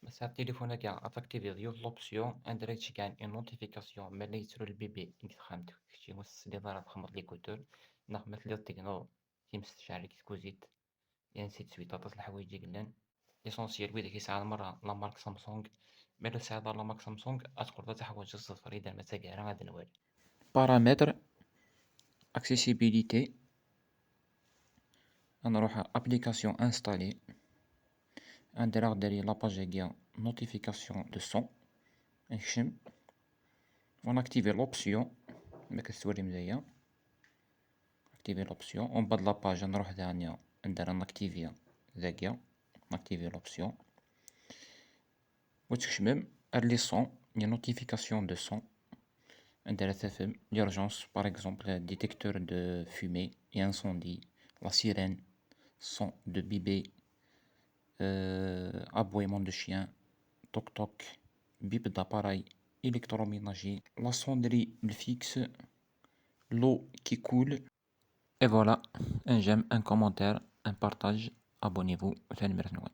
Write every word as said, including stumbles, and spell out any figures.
Ass-a, tilifun-agi ad t-aktiviḍ yiwet l'option anda ara yettceggɛen une notification ma la yettru lbibi deg texxamt, kečči ur tesliḍ ara txedmeḍ l'écouteur, neɣ ma telliḍ tegneḍ times tecɛel deg tkuzit, et ainsi de suite. Aṭas n leḥwayeǧ i yellan. L'essentiel, widak yesɛan merra la marque Samsung, ma la tesɛiḍ ara la marque Samsung, ad teqqleḍ ad teḥwaǧeḍ ṣṣefrider ma d taggara ad nwali. Paramètres, accessibilité, ad nruḥ application installée, ad nruḥ deri la page-agi notification de son, ad nekcem, ad naktivi l'option, ma tettwalim daya, activer l'option, en bas de la page ad nruḥ daɣen anda ara naktivi dagi, naktivi l'option. Ad tkecmem ar les sons, les notifications de son, anda ara tafem l'urgence, par exemple, détecteur de fumée et incendie, la sirène, son de bébé, euh, aboiement de chien, toc toc, bip d'appareil électroménager, la sonnerie, le fixe, l'eau qui coule. Et voilà, un j'aime, un commentaire, un partage, abonnez-vous, tanemmirt-nwen.